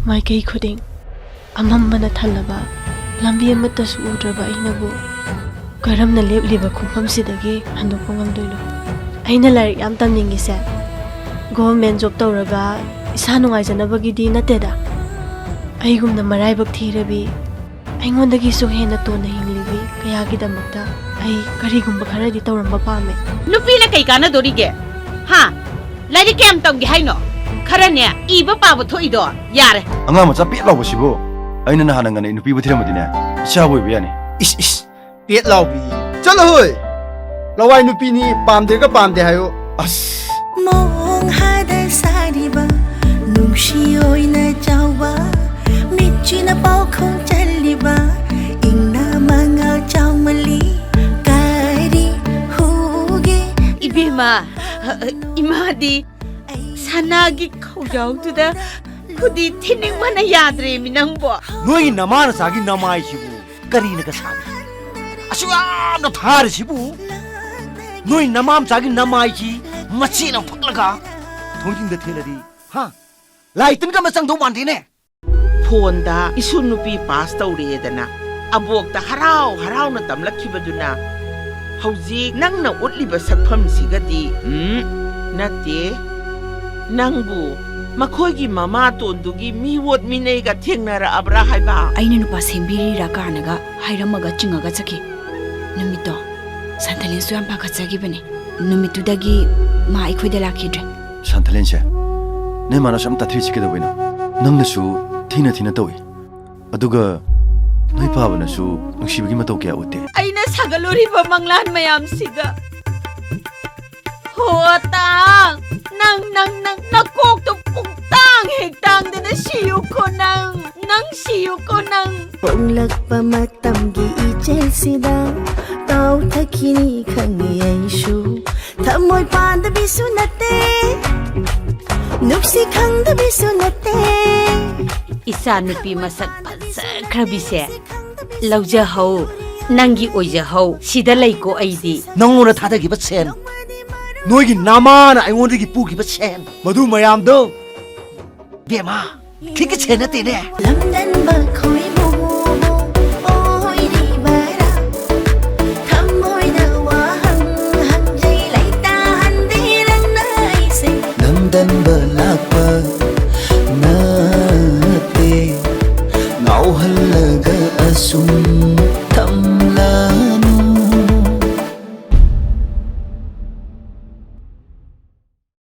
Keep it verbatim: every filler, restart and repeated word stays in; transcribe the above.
ꯃꯥꯏꯀꯩ ꯈꯨꯗꯤꯡ ꯑꯃꯝꯕꯅ ꯊꯜꯂꯕ ꯂꯝꯕꯤ ꯑꯃꯠꯇꯁꯨ ꯎꯗ꯭ꯔꯕ ꯑꯩꯅꯕꯨ ꯀꯔꯝꯅ ꯂꯦꯞꯂꯤꯕ ꯈꯣꯡꯐꯝꯁꯤꯗꯒꯤ ꯍꯟꯗꯣꯛꯄ ꯉꯝꯗꯣꯏꯅꯣ? ꯑꯩꯅ ꯂꯥꯏꯔꯤꯛ ꯌꯥꯝ ꯇꯝꯅꯤꯡꯉꯤꯁꯦ ꯒꯣꯚꯔꯟꯃꯦꯟ ꯖꯣꯕ ꯇꯧꯔꯒ ꯏꯁꯥ ꯅꯨꯡꯉꯥꯏꯖꯅꯕꯒꯤꯗꯤ ꯅꯠꯇꯦꯗ꯫ ꯑꯩꯒꯨꯝꯅ ꯃꯔꯥꯏꯕꯛ ꯊꯤꯔꯕꯤ, ꯑꯩꯉꯣꯟꯗꯒꯤꯁꯨ ꯍꯦꯟꯅ ꯇꯣꯟꯅ ꯍꯤꯡꯂꯤꯕꯤ ꯀꯌꯥꯒꯤꯗꯃꯛꯇ ꯑꯩ ꯀꯔꯤꯒꯨꯝꯕ ꯈꯔꯗꯤ ꯇꯧꯔꯝꯕ ꯄꯥꯝꯃꯦ꯫ ꯅꯨꯄꯤꯅ ꯀꯩ ꯀꯥꯟꯅꯗꯣꯔꯤꯒꯦ? ꯍꯥ? ꯂꯥꯏꯔꯤꯛ ꯀꯌꯥꯝ ꯇꯝꯒꯦ ꯍꯥꯏꯅꯣ? ꯈꯔꯅꯦ, ꯏꯕ ꯄꯥꯕ ꯊꯣꯛꯏꯗꯣ ꯌꯥꯔꯦ꯫ ꯑꯉꯥꯡ ꯃꯆꯥ ꯄꯦꯠ ꯂꯥꯎꯕꯁꯤꯕꯨ꯫ ꯑꯩꯅ ꯅꯍꯥꯟꯅ ꯉꯟꯅ ꯅꯨꯄꯤꯕꯨ ꯊꯤꯔꯝꯃꯗꯤꯅꯦ, ꯏꯆꯥꯕꯨ ꯑꯣꯏꯕ ꯌꯥꯅꯤ꯫ ꯏꯁ, ꯏꯁ, ꯄꯦꯠ ꯂꯥꯎꯕꯤ꯫ ꯆꯠꯂꯣ ꯍꯣꯏ꯫ ꯂꯋꯥꯏ ꯅꯨꯄꯤꯅꯤ, ꯄꯥꯝꯗꯦꯒ ꯄꯥꯝꯗꯦ ꯍꯥꯏꯌꯣ꯫ ꯑꯁ꯫ ꯃꯑꯣꯡ ꯍꯥꯗ ꯁꯥꯔꯤꯕ, ꯅꯨꯡꯁꯤ ꯑꯣꯏꯅ ꯆꯥꯎꯕ, ꯃꯤꯠꯁꯤꯅ ꯄꯥꯎꯈꯣꯡ ꯆꯜꯂꯤꯕ, ꯏꯪꯅ ꯃꯉꯥ ꯆꯥꯎꯃꯜꯂꯤ, ꯀꯔꯤ ꯍꯨꯒꯦ? ꯏꯕꯦꯝꯃ, ꯏꯃꯥꯗꯤ ꯁꯅꯥꯒꯤ ꯈꯧꯖꯥꯎꯗꯨꯗ ꯈꯨꯗꯤ ꯊꯤꯟꯅꯤꯡꯕꯅ ꯌꯥꯗ꯭ꯔꯦꯃꯤ ꯅꯪꯕꯣ꯫ ꯅꯣꯏꯒꯤ ꯅꯃꯥ ꯅꯆꯥꯒꯤ ꯅꯃꯥꯏꯁꯤꯕꯨ ꯀꯔꯤꯅꯒ ꯁꯥꯕꯤ? ꯑꯁꯨꯛ ꯌꯥꯝꯅ ꯊꯥꯔꯤꯁꯤꯕꯨ? ꯅꯣꯏ ꯅꯃꯥ ꯃꯆꯥꯒꯤ ꯅꯃꯥꯏꯁꯤ ꯃꯆꯦꯠ ꯑꯃ ꯐꯛꯂꯒ ꯊꯣꯏꯗꯤꯡꯗ ꯊꯦꯜꯂꯗꯤ, ꯍꯥ? ꯂꯥꯏ ꯇꯤꯟꯒ ꯑꯃ ꯆꯪꯗꯧ ꯃꯥꯟꯗꯦꯅꯦ꯫ ꯐꯣꯟꯗ ꯏꯁꯨ ꯅꯨꯄꯤ ꯄꯥꯁ ꯇꯧꯔꯦꯗꯅ ꯑꯕꯣꯛꯇ ꯍꯔꯥꯎ ꯍꯔꯥꯎꯅ ꯇꯝꯂꯛꯈꯤꯕꯗꯨꯅ ꯍꯧꯖꯤꯛ ꯅꯪꯅ ꯎꯠꯂꯤꯕ ꯁꯛꯐꯝꯁꯤꯒꯗꯤ, ꯎꯝ, ꯅꯠꯇꯦ꯫ ꯅꯪꯕꯨ ꯃꯈꯣꯏꯒꯤ ꯃꯃꯥꯇꯣꯟꯗꯨꯒꯤ ꯃꯤꯑꯣꯠ ꯃꯤꯅꯩꯒ ꯊꯦꯡꯅꯔꯛꯑꯕ꯭ꯔꯥ ꯍꯥꯏꯕ? ꯑꯩꯅ ꯅꯨꯄꯥ ꯁꯦꯝꯕꯤꯔꯤꯔꯥ ꯀꯥꯅꯒ ꯍꯥꯏꯔꯝꯃꯒ ꯆꯤꯡꯉꯒ ꯆꯠꯈꯤ꯫ ꯅꯨꯃꯤꯠꯇꯣ ꯁꯟꯊꯂꯦꯟꯁꯨ ꯌꯥꯝ ꯄꯥꯈꯠꯆꯈꯤꯕꯅꯦ꯫ ꯅꯨꯃꯤꯠꯇꯨꯗꯒꯤ ꯃꯥ ꯑꯩꯈꯣꯏꯗ ꯂꯥꯛꯈꯤꯗ꯭ꯔꯦ꯫ ꯁꯟꯊꯂꯦꯟꯁꯦ, ꯅꯣꯏ ꯃꯥꯅꯁꯨ ꯌꯥꯝ ꯇꯥꯊꯤꯔꯤꯁꯤ ꯀꯩꯗꯧꯕꯩꯅꯣ? ꯅꯪꯅꯁꯨ ꯊꯤꯅ ꯊꯤꯅ ꯇꯧꯏ, ꯑꯗꯨꯒ ꯅꯣꯏ ꯄꯥꯕꯅꯁꯨ ꯅꯨꯡꯁꯤꯕꯒꯤ ꯃꯇꯧ ꯀꯌꯥ ꯎꯠꯇꯦ꯫ ꯑꯩꯅ ꯁꯥꯒꯠꯂꯨꯔꯤꯕ ꯃꯪꯂꯥꯟ ꯃꯌꯥꯝꯁꯤꯒ꯫ ꯍꯣ ꯇꯥꯡ! ꯅꯪ, ꯅꯪ, ꯅꯪ ꯅꯀꯣꯛꯇꯣ ꯄꯨꯡꯇꯥꯡ ꯍꯦꯛ ꯇꯥꯡꯗꯅ ꯁꯤꯌꯨꯀꯣ ꯅꯪ! ꯅꯪ ꯁꯤꯌꯨꯀꯣ ꯅꯪ! ꯍꯣꯡꯂꯛꯄ ꯃꯇꯝꯒꯤ ꯏꯆꯦꯜꯁꯤꯗ ꯇꯥꯎꯊꯈꯤꯅꯤ ꯈꯪꯉꯤ ꯑꯩꯁꯨ꯫ ꯊꯃꯣꯏ ꯄꯥꯟꯗꯕꯤꯁꯨ ꯅꯠꯇꯦ, ꯅꯨꯡꯁꯤ ꯈꯪꯗꯕꯤꯁꯨ ꯅꯠꯇꯦ꯫ ꯏꯆꯥ ꯅꯨꯄꯤ ꯃꯁꯛ ꯐꯖꯈ꯭ꯔꯕꯤꯁꯦ ꯂꯧꯖꯍꯧ꯫ ꯅꯪꯒꯤ ꯑꯣꯏꯖꯍꯧ꯫ ꯁꯤꯗ ꯂꯩꯀꯣ ꯑꯩꯗꯤ꯫ ꯅꯪꯉꯣꯟꯗ ꯊꯥꯗꯈꯤꯕ ꯁꯦꯟ, ꯅꯣꯏꯒꯤ ꯅꯃꯥꯅ ꯑꯩꯉꯣꯟꯗꯒꯤ ꯄꯨꯈꯤꯕ ꯁꯦꯟ, ꯃꯗꯨ ꯃꯌꯥꯝꯗꯣ, ꯕꯦꯝꯃ, ꯈꯤꯛꯀ ꯁꯦꯟꯅ ꯇꯦꯅꯦ꯫ ꯂꯝꯗꯝꯕ ꯈꯣꯏ